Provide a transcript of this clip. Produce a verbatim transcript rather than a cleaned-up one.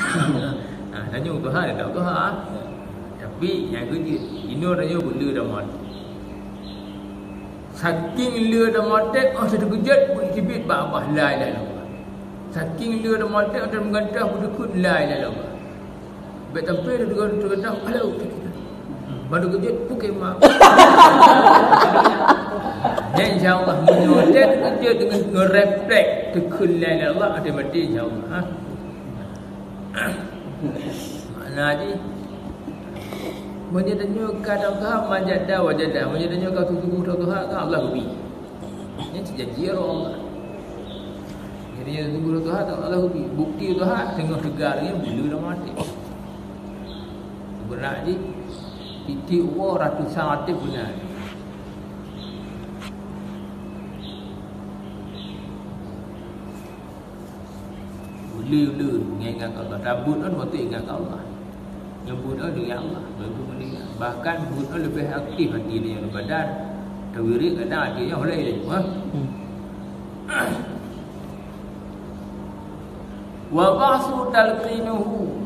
Ha, tanyoe Tuhan, tak Tuhan. Tapi nyang keujeuet, inoe tanyoe beuleu dan mati. Saking lé dan mati, oh, teukeujot, beujeuet bak babah, la ilaha illallah. Saking lé dan mati, oh, teumeugantah, beudukun, la ilaha illallah. Bèk sampai teukeujot, teukeujot, alah, baru keujot, bukan mak. Ya, insya Allah, meunyoe teukeujot deungon ngeurefleks, teukeun la ilaha illallah, ada mati, insya Allah. Ha? Makna jih, meunyoe tanyoe ka teuka, man jada wajada. Meunyoe tanyoe ka sungguh-sungguh teuka, ka Allah geubi. Nyan janji Allah. Jadi, nyan sungguh teuka, Allah geubi. Bukti teuka, teungoh teuga lagèe beuleu lam até. Beurat jih, titik uroe ratusan até beuna. Ulèe-ulèe ingat Allah. Tabeuet ngon beutôi ingat Allah. Nyang beuet ngon ingat Allah. Beutôi ingat. Bahkan beuet ngon leubeh aktif hati dia daripada tawirid, kadang hati dia holai dia. Ha? Hmm. Wa ba'su talqinuhu.